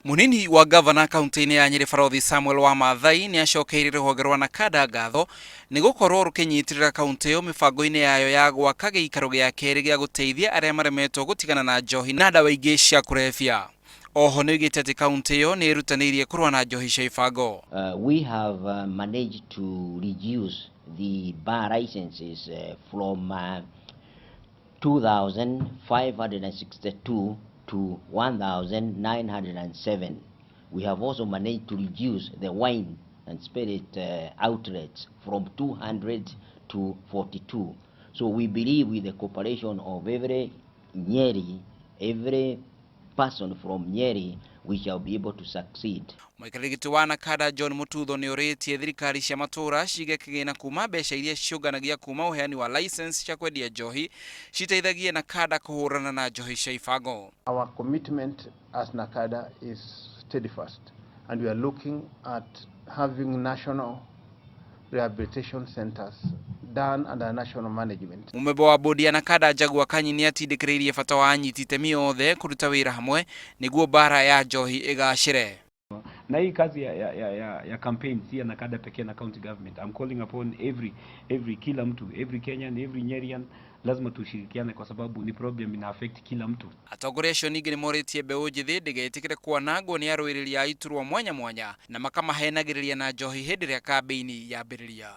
Munini wa gavana kaunti-inĩ ya Nyĩrĩ Barothi Samuel Wamathai nĩ acokeirie rũhonge rwa NACADA ngatho nĩ gũkorwo rũkĩnyitĩrĩra kaunti ĩyo mĩbango-inĩ yayo ya gwaka gĩikaro gĩa kerĩ gĩa gũteithia arĩa maremetwo gũtigana na njohi na ndawa ingĩ cia kũrebia. Oho nĩ oigĩte atĩ kaunti ĩyo nĩ ĩrutanĩirie kũrũa na njohi cia ibango. We have managed to reduce the bar licenses from 2,562 to 1,907. We have also managed to reduce the wine and spirit outlets from 200 to 42. So we believe with the cooperation of every Nyeri, every person from Nyeri, we shall be able to succeed. Mũikarĩri gĩtĩ wa NACADA John Mututho nĩ ũrĩtie thirikari cia matũũra cige kĩgĩna kuma mbeca iria ciũnganagia kuma ũheani wa license cia kwendia njohi citeithagie NACADA kũhũrana na njohi cia ibango. Our commitment as NACADA is steadfast, and we are looking at having national rehabilitation centers done under national management. Mũmemba wa bodi ya NACADA Jaguar Kanyi nĩ atindĩkĩrĩirie bata wa anyiti itemi othe kũruta wĩra hamwe nĩguo mbara ya njohi ĩgacĩre. Na hii kazi ya campaign si ya NACADA pekee na county government. I'm calling upon every kila mtu, every Kenyan, every Nyerian, lazima tushirikiane kwa sababu ni problem ina affect kila mtu. Atongoria acio ningĩ nĩ morĩtie mbeũ njĩthĩ ndĩgetĩkĩre kwanangwo nĩ arũĩrĩri a iturwa mwanya mwanya na makamahenagĩrĩria na njohi hĩndĩ ĩrĩa kambĩini yambĩrĩria.